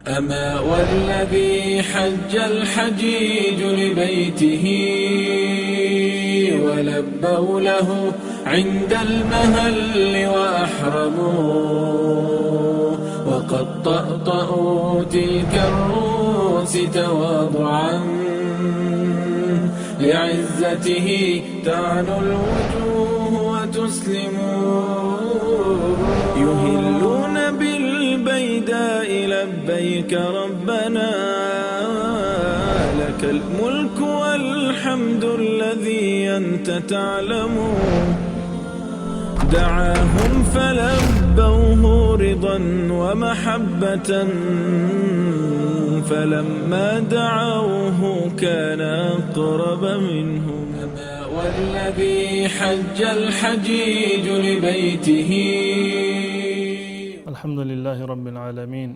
أما والذي حج الحجيج لبيته ولبوا له عند المهل وأحرموا وقد طأطأوا تلك الرؤوس تواضعا لعزته تعلو الوجوه وتسلم. يهلون بالبيداء لبيك ربنا لك الملك والحمد الذي أنت تعلم. دعاهم فلبوه رضا ومحبة فلما دعوه كان أقرب منهم. أما والذي حج الحجيج لبيته. الحمد لله رب العالمين،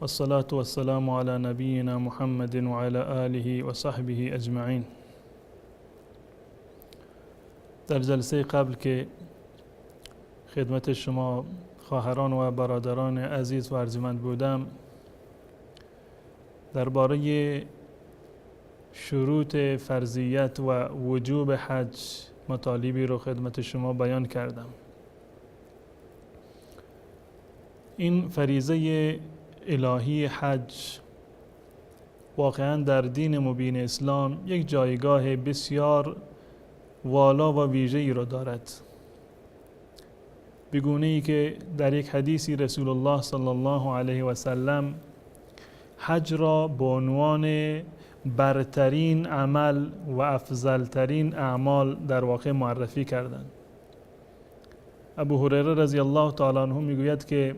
والصلاة والسلام على نبينا محمد وعلى آله وصحبه اجمعین. در جلسه قبل که خدمت شما خواهران و برادران عزیز و ارجمند بودم، درباره شروط فرضیت و وجوب حج مطالبی رو خدمت شما بیان کردم. این فریضه الهی حج واقعا در دین مبین اسلام یک جایگاه بسیار والا و ویژه‌ای را دارد، به گونه‌ای که در یک حدیثی رسول الله صلی الله علیه و سلم حج را به عنوان برترین عمل و افضلترین اعمال در واقع معرفی کردند. ابو هریره رضی الله تعالی عنه میگوید که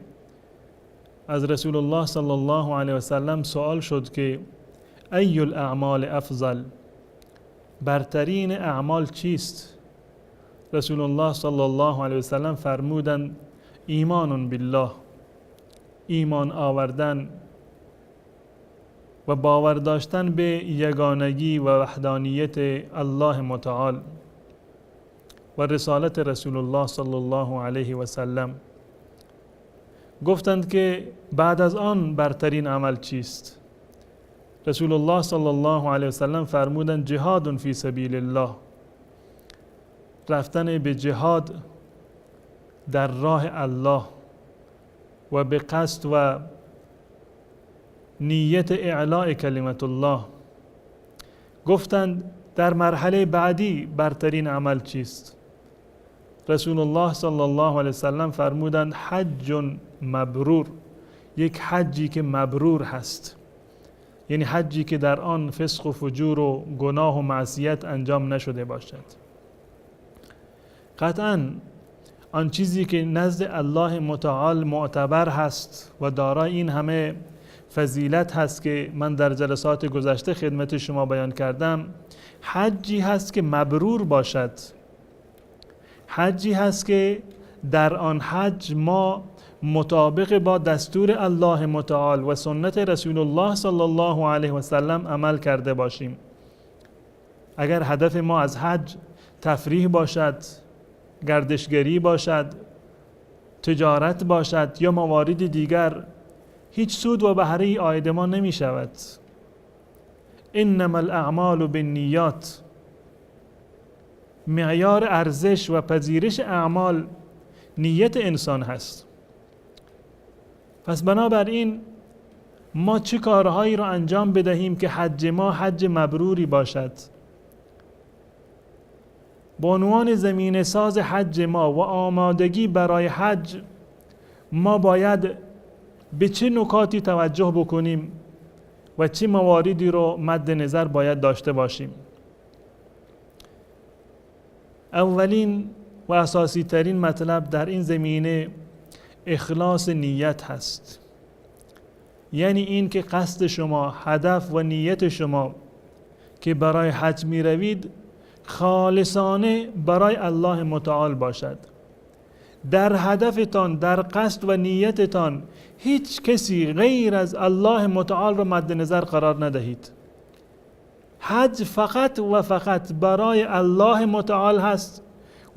از رسول الله صلی الله علیه و سلم سوال شد که ای الاعمال افضل، برترین اعمال چیست؟ رسول الله صلی الله علیه و سلم فرمودند ایمان بالله، ایمان آوردن و باور داشتن به یگانگی و وحدانیت الله متعال و رسالت رسول الله صلی الله علیه و سلم. گفتند که بعد از آن برترین عمل چیست؟ رسول الله صلی الله علیه و سلم فرمودند جهاد فی سبیل الله، رفتن به جهاد در راه الله و به قصد و نیت اعلاء کلمت الله. گفتند در مرحله بعدی برترین عمل چیست؟ رسول الله صلی الله علیه و سلم فرمودند حج مبرور، یک حجی که مبرور هست، یعنی حجی که در آن فسق و فجور و گناه و معصیت انجام نشده باشد. قطعاً آن چیزی که نزد الله متعال معتبر هست و دارای این همه فضیلت هست که من در جلسات گذشته خدمت شما بیان کردم، حجی هست که مبرور باشد، حجی هست که در آن حج ما مطابق با دستور الله متعال و سنت رسول الله صلی الله علیه و سلم عمل کرده باشیم. اگر هدف ما از حج تفریح باشد، گردشگری باشد، تجارت باشد یا موارد دیگر، هیچ سود و بهره عاید ما نمی شود. انما الاعمال بالنیات، معیار ارزش و پذیرش اعمال نیت انسان هست. پس بنابراین ما چه کارهایی را انجام بدهیم که حج ما حج مبروری باشد؟ به عنوان زمینه ساز حج ما و آمادگی برای حج، ما باید به چه نکاتی توجه بکنیم و چه مواردی رو مد نظر باید داشته باشیم؟ اولین و اساسی ترین مطلب در این زمینه اخلاص نیت هست، یعنی این که قصد شما، هدف و نیت شما که برای حج می روید خالصانه برای الله متعال باشد. در هدفتان، در قصد و نیتتان هیچ کسی غیر از الله متعال را مد نظر قرار ندهید. حج فقط و فقط برای الله متعال هست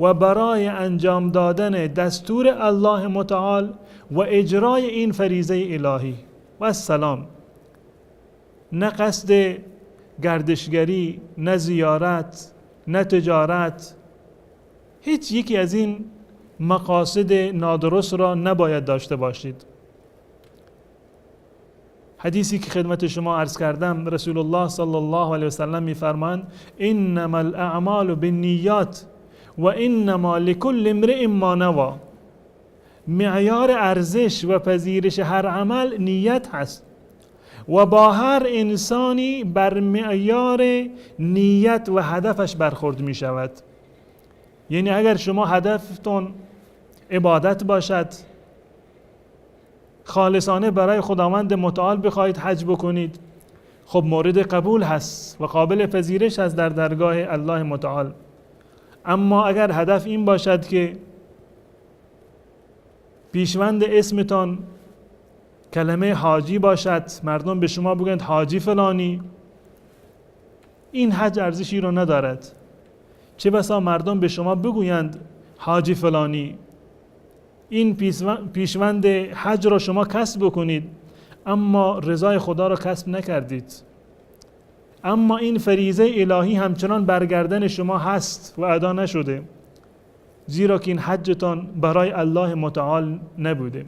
و برای انجام دادن دستور الله متعال و اجرای این فریضه الهی و السلام. نه قصد گردشگری، نه زیارت، نه تجارت، هیچ یکی از این مقاصد نادرست را نباید داشته باشید. حدیثی که خدمت شما عرض کردم، رسول الله صلی الله علیه وسلم میفرمایند انما الاعمال بالنیات و انما لکل امرئ ما نوی. معیار ارزش و پذیرش هر عمل نیت هست و با هر انسانی بر معیار نیت و هدفش برخورد می شود. یعنی اگر شما هدفتون عبادت باشد، خالصانه برای خداوند متعال بخواهید حج بکنید، خب مورد قبول هست و قابل پذیرش هست در درگاه الله متعال. اما اگر هدف این باشد که پیشوند اسمتان کلمه حاجی باشد، مردم به شما بگویند حاجی فلانی، این حج ارزشی رو ندارد. چه بسا مردم به شما بگویند حاجی فلانی، این پیشوند حج را شما کسب بکنید، اما رضای خدا را کسب نکردید. اما این فریضه الهی همچنان برگردن شما هست و ادا نشده، زیرا که این حجتان برای الله متعال نبوده.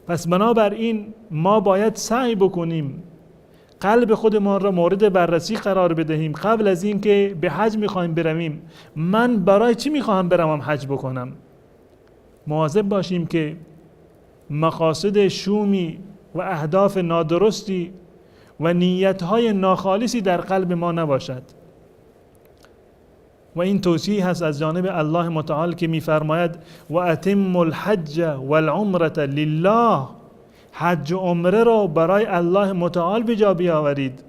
پس بنابراین ما باید سعی بکنیم قلب خودمان را مورد بررسی قرار بدهیم قبل از اینکه به حج میخوایم برویم. من برای چی میخواهم بروم حج بکنم؟ مواظب باشیم که مقاصد شومی و اهداف نادرستی و نیتهای ناخالصی در قلب ما نباشد. و این توصیه هست از جانب الله متعال که میفرماید و اتم الحج والعمرة لله. حج و عمره را برای الله متعال به جا بیاورید،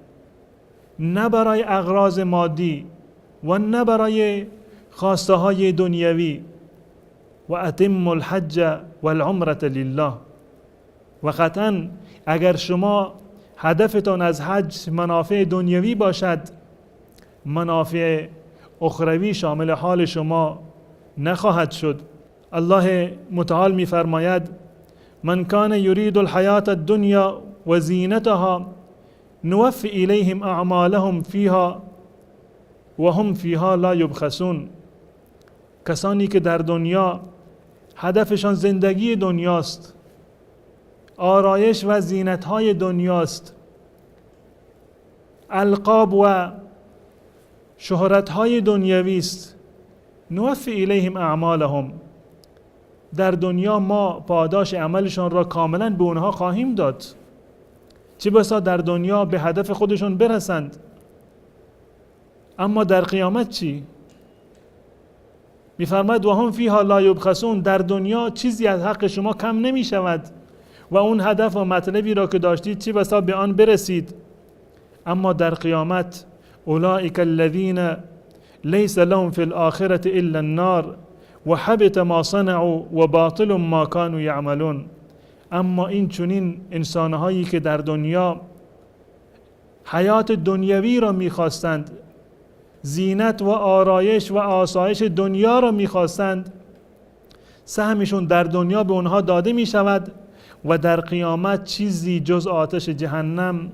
نه برای اغراض مادی و نه برای خواسته های دنیوی. و اتم الحج والعمرة لله. و قطعا اگر شما هدفتان از حج منافع دنیوی باشد، منافع اخروی شامل حال شما نخواهد شد. الله متعال می‌فرماید من کان یرید الحیات الدنیا و زینتها نوفی الیهم اعمالهم فیها و هم فیها لا یبخسون. کسانی که در دنیا هدفشان زندگی دنیاست، آرایش و زینت‌های دنیاست، القاب و شهرت‌های دنیوی است، نوفی الیهم اعمالهم، در دنیا ما پاداش عملشان را کاملا به اونها خواهیم داد. چه بسا در دنیا به هدف خودشون برسند، اما در قیامت چی؟ می‌فرماید و هم فیها لا یبخسون، در دنیا چیزی از حق شما کم نمی شود و اون هدف و مطلبی را که داشتید چه بسا به آن برسید، اما در قیامت اولئک الذین لیس لهم فی الآخرة الا النار و حبط ما صنعوا و باطل ما كانوا یعملون. اما این چنین انسانهایی که در دنیا حیات دنیوی را میخواستند، زینت و آرایش و آسایش دنیا را میخواستند، سهمشون در دنیا به اونها داده میشود و در قیامت چیزی جز آتش جهنم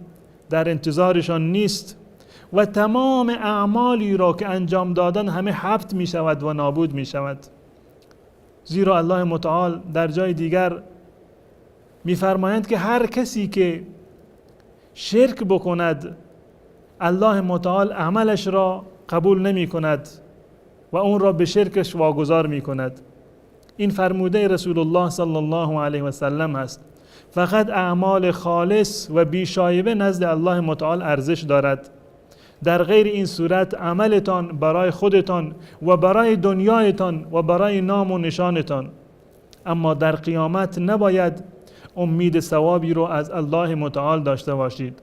در انتظارشان نیست و تمام اعمالی را که انجام دادن همه حبط می شود و نابود می شود. زیرا الله متعال در جای دیگر می فرمایند که هر کسی که شرک بکند الله متعال عملش را قبول نمی کند و اون را به شرکش واگذار می کند. این فرموده رسول الله صلی الله علیه و سلم است. فقط اعمال خالص و بیشایبه نزد الله متعال ارزش دارد. در غیر این صورت عملتان برای خودتان و برای دنیایتان و برای نام و نشانتان، اما در قیامت نباید امید ثوابی رو از الله متعال داشته باشید.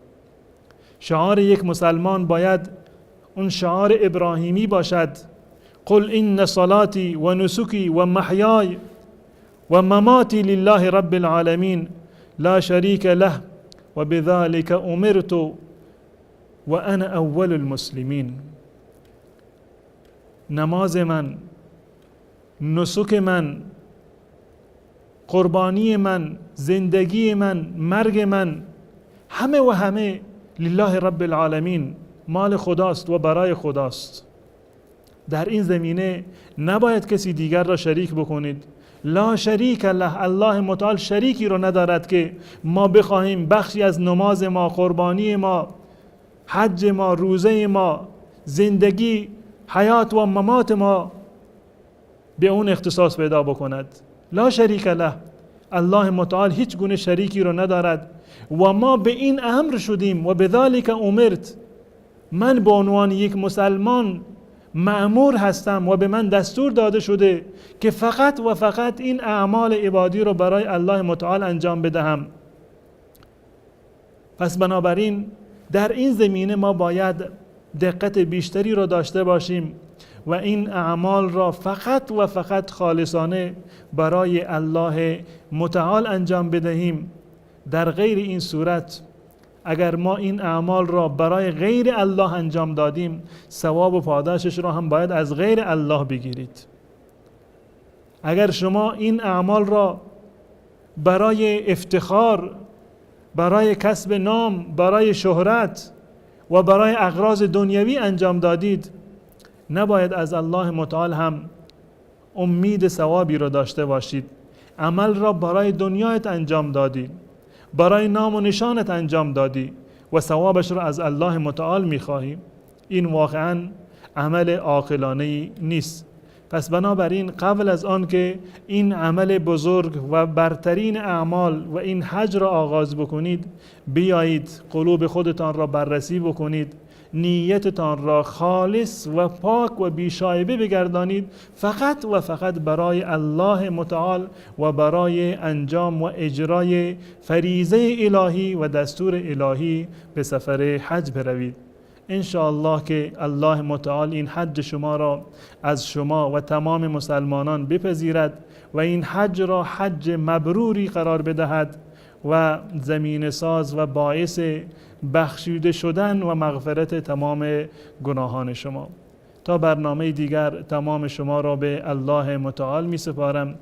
شعار یک مسلمان باید اون شعار ابراهیمی باشد: قل ان صلاتی و نسکی و محیای و مماتی لله رب العالمین لا شریک له و بذلك امرت و انا اول المسلمین. نماز من، نسک من، قربانی من، زندگی من، مرگ من، همه و همه لله رب العالمین، مال خداست و برای خداست. در این زمینه نباید کسی دیگر را شریک بکنید. لا شریک له، الله متعال شریکی رو ندارد که ما بخواهیم بخشی از نماز ما، قربانی ما، حج ما، روزه ما، زندگی، حیات و ممات ما به اون اختصاص پیدا بکند. لا شریک له، الله متعال هیچ گونه شریکی رو ندارد و ما به این امر شدیم و بذلک امرت. من به عنوان یک مسلمان مأمور هستم و به من دستور داده شده که فقط و فقط این اعمال عبادی رو برای الله متعال انجام بدهم. پس بنابراین در این زمینه ما باید دقت بیشتری رو داشته باشیم و این اعمال را فقط و فقط خالصانه برای الله متعال انجام بدهیم. در غیر این صورت اگر ما این اعمال را برای غیر الله انجام دادیم، ثواب و پاداشش را هم باید از غیر الله بگیرید. اگر شما این اعمال را برای افتخار، برای کسب نام، برای شهرت و برای اغراض دنیوی انجام دادید، نباید از الله متعال هم امید ثوابی را داشته باشید. عمل را برای دنیایت انجام دادی، برای نام و نشانت انجام دادی و ثوابش را از الله متعال میخواهی. این واقعا عمل عاقلانه نیست. پس بنابراین قبل از آن که این عمل بزرگ و برترین اعمال و این حج را آغاز بکنید، بیایید قلوب خودتان را بررسی بکنید، نیتتان را خالص و پاک و بیشایبه بگردانید، فقط و فقط برای الله متعال و برای انجام و اجرای فریضه الهی و دستور الهی به سفر حج بروید. انشاءالله که الله متعال این حج شما را از شما و تمام مسلمانان بپذیرد و این حج را حج مبروری قرار بدهد و زمین ساز و باعث بخشیده شدن و مغفرت تمام گناهان شما. تا برنامه دیگر تمام شما را به الله متعال می سپارم.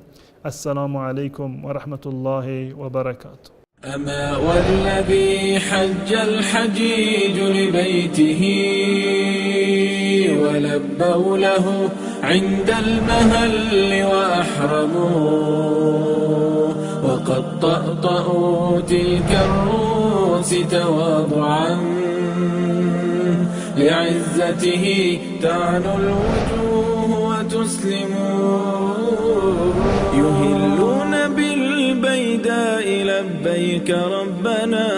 السلام علیکم و رحمت الله و برکاته. أما والذي حج الحجيج لبيته ولبوا له عند المهل وأحرموا وقد طأطأوا تلك الرؤوس تواضعا لعزته تعنو الوجوه وتسلم. يهلون بالبيداء لبيك ربنا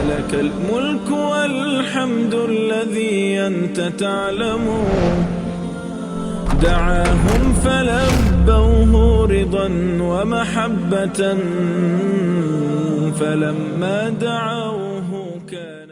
لك الملك والحمد الذي أنت تعلم. دعاهم فلبوه رضا ومحبة فلما دعوه كان